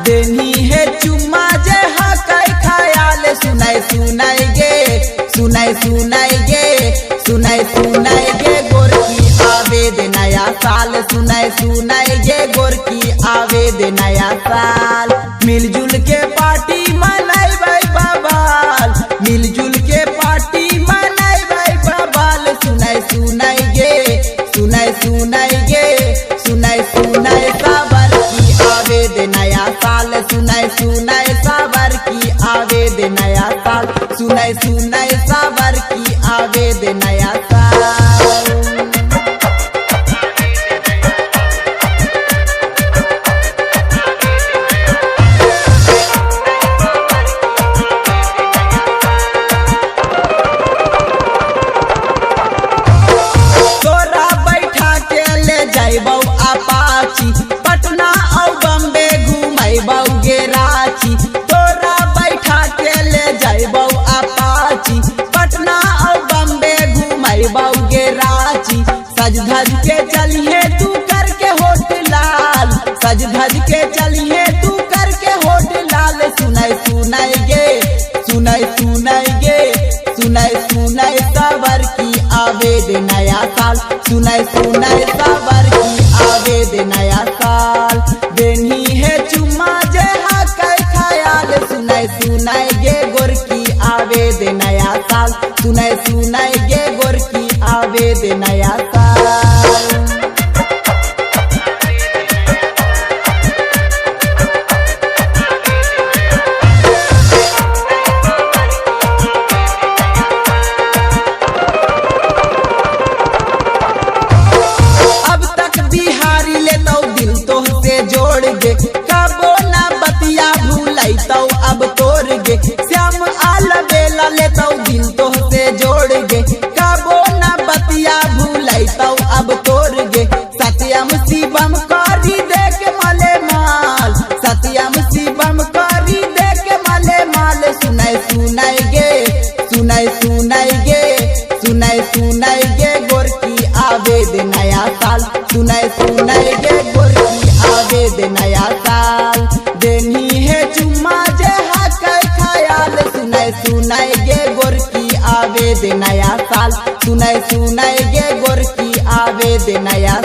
देनी है चुम्मा जे हकै ख्याल सुनाई सुनाई गे सुनाई सुनाई गे सुनाई सुनाई गे गोरकी आवे दे नया साल सुनाई सुनाई गे गोरकी आवे दे नया साल। मिलजुल के पार्टी मनाइबै बबाल मिलजुल के पार्टी मनाइबै बबाल सुनाई सुनाई गे सुनाई सुनाई गे सुनाई सुनाई सावर की आवे दे नया साल सुनाई सुनाई सावर की आवे दे नया साल सुनाई सुनाई सावर की आवे दे नया साल। तोरा बैठा के ले जाइबौ अपाची पटना औ बम्बे घुमैबौ गे रांची। तोरा बैठा के ले जाइबौ अपाची पटना औ बम्बे घुमैबौ गे रांची। सज धज के चलिहे तू करके होठ लाल सज धज के चलिहे तू करके होठ लाल सुनाई सुनाई गे सुनाई सुनाई गे सुनाई सुनाई सावर की आवे दे नया साल सुनाई सुनाई सावर की आवे दे नया साल। देनी है चुम्मा जे हकै ख्याल सुनाई सुनाई गे गोरकी आवे दे नया साल सुनाई सुनाई गे गोरकी आवे दे नया साल। अब तक बिहारी ले तो दिल तो से जोड़ गे कबो ना बतिया भूलई तो अब तोड़ गे। श्याम आल बेला ले तो दिल तो से जोड़ गे कबो ना बतिया भूलई तो अब तोड़ गे। सत्यम शिवम करी दे के मले माल सत्यम शिवम करी दे के मले माल सुनाई सुनाई गे सुनाई सुनाई गे सुनाई सुनाई गे गोरकी आवे दे नया साल सुनाई सुनाई गे गोरकी आवे दे नया साल। देनी है चुम्मा जे हकै ख्याल सुनाई सुनाई गे गोरकी आवे दे नया साल सुनाई सुनाई गे गोरकी आवे दे नया